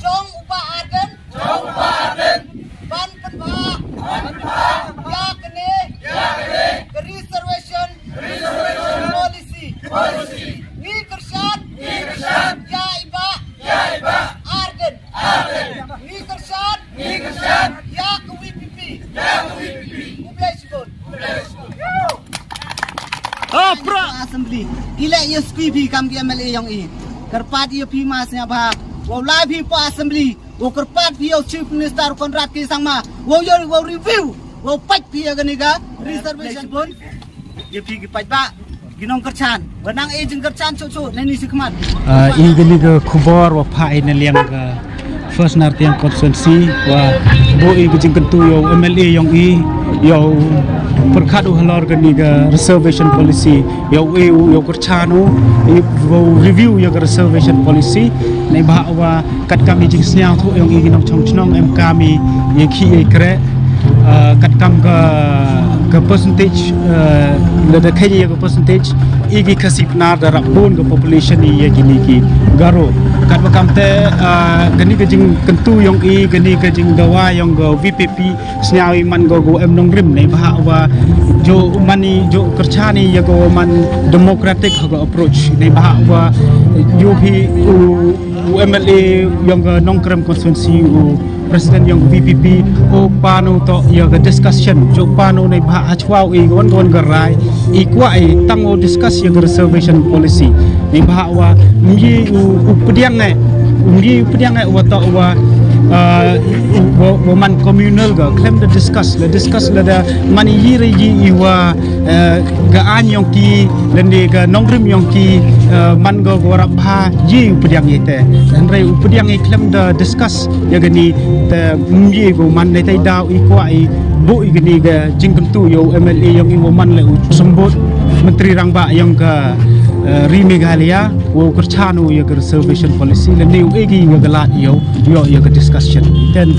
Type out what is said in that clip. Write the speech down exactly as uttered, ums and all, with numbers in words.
Jong u Bah Ardent. Ban pynbha. Ïa kane. Ka reservation. Policy. Ngi kyrshan. Ïa i Bah. Ardent. Ngi kyrshan. Ïa ka V P P. Khublei shibun. Assembly. I leh ïa skui phi kam ki M L A ïong i. Kyrpad ïa phi ma sngewbha. Wow lai phi pa Assembly. Wow kyrpad phi ïa u Chief Minister Conrad K Sangma. Wow ïa wow review. Wow pait phi ïa kane ka reservation bun. Ïa phi ki paidbah, ki nongkyrshan, wa nang e jingkyrshan chuh chuh na ini shi khmat. Ah, i kane ka khubor wa phah i na liang ka First Nartiang constituency wa buh i ka jingkyntu ïa u M L A ïong i, ïa u pyrkhat u halor kane ka reservation policy, ïa u e u, ïa u kyrshan u, i wa u review ïa ka reservation policy. Neibhah wa katkam i jingsngewthuh ïong i ki nongchong chnong em kam i ïa ki ïa kre, ah, katkam ka, ka percentage, ah, lada khein ïa ka percentage, i ki Khasi Pnar da rap bun ka population i ïa kini ki Garo. Katba kam te, ah, kani ka jingkyntu ïong i, kani ka jingdawa ïong ka V P P, sngew i man ko ko em nongrim neibhah wa jo man i jo kyrshan i ïa ko man democratic ha ko approach neibhah wa jo phi u u M L A ïong ka Nongkrem constituency u president ïong ka V P P u pan u to ïa ka discussion jo pan u neibhah ha chwa u i wan wan ka rai i kwah i tang u discuss ïa ka reservation policy neibhah wa mji u u pdiang eh mji u pdiang eh wa to wa uh, wa, wa man communal ga khlem da discuss la discuss la da man i yi re yi i wa uh, ga an ïong ki lende ga nongrim ïong ki uh, man ga ga rap bha yi u pdiang i te hynrei u pdiang i khlem da discuss ïa gani te mji go man ne tai da i kwah i bu i gani ga jingkyntu ïa u M L A ïong i wa man le u sembut menteri rangbah ïong ka uh, ri Meghalaya wa u kyrshan u ïa ka reservation policy lende u egi ïa ga lad ïa u ïa ïa ka discussion ten